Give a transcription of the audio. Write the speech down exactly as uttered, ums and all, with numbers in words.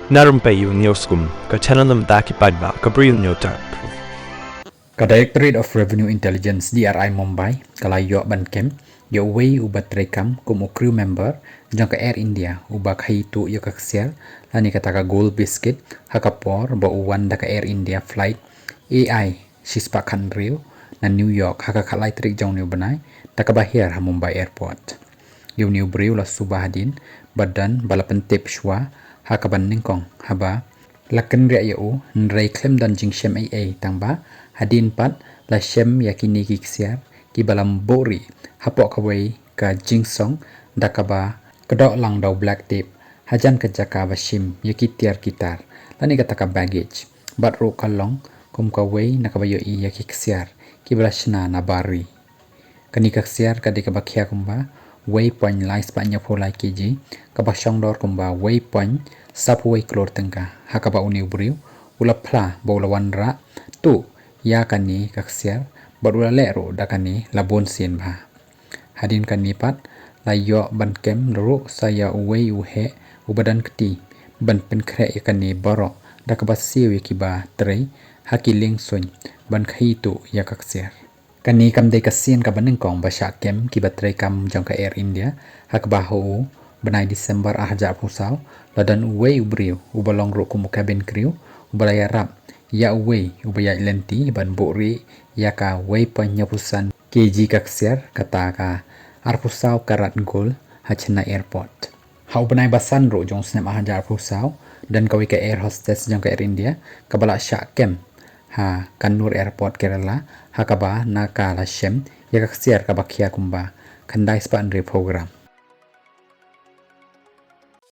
Na rympei ïa u News Kum, ka channel na bynta ki paidbah ka Bri u Hynñiewtrep. Ka Directorate of Revenue Intelligence, D R I, Mumbai ka la ïoh ban kem ïa uwei uba treikam kum u crew member jong ka Air India uba khaïi tuh ïa ka ksiar lane kata ka Gold Biscuit ha ka por ba u wan da ka Air India flight A I shispah khathynriew na New York ha ka khatlai tarik jong une u bnai da kaba hiar ha Mumbai Airport. Ïa une u briew la suba hadien ba don ba la pyntip shuwa ha kaba nyngkong haba la kynriah ïa u, hynrei khlem don jingshem ei ei tang ba hadien pat la shem ïa kine ki ksiar kiba la buhrieh hapoh kawei ka jingsong da kaba kdoh lang da u black tape hajan ka jaka ba shim ïa ki tiar ki tar lane kata ka baggage, bad ruh ka long kum kawei na kaba ïohi ïa ki ksiar kiba la shna na bar ri. Kane ka ksiar ka dei kaba khia kumba wei point lai spah hynñiewphew lai kg, kaba shong dor kumba wei point saphew wei klur tyngka, ha kaba une u briew u la phla ba u la wanrah tuh ïa kane ka ksiar bad u la leh ruh da kane la bun sien bha. Hadien kane pat la ïoh ban kem ruh sa ïa uwei u heh uba don kti ban pynkhreh ïa kane baroh da kaba siew ïa kiba trei ha ki liengsuiñ ban khaïi tuh ïa ka ksiar. Kane kam dei ka sien kaba nyngkong ba shah kem kiba treikam jong ka Air India, ha kaba ha u bnai December arhajar arphew saw la don uwei u briew uba long ruh kum u cabin crew uba la ïarap ïa uwei uba ïaid lynti ban buhrieh ïa ka wei point hynñiewphew san kg ka ksiar, kata ka arphew saw karat gold, ha Chennai Airport. Ha u bnai ba san ruh jong u snem arhajar arphew saw, don kawei ka air hostess jong ka Air India kaba la shah kem ha Kannur Airport, Kerala, ha kaba na ka la shem ïa ka ksiar kaba khia kumba khyndai spah hynriewphew gram.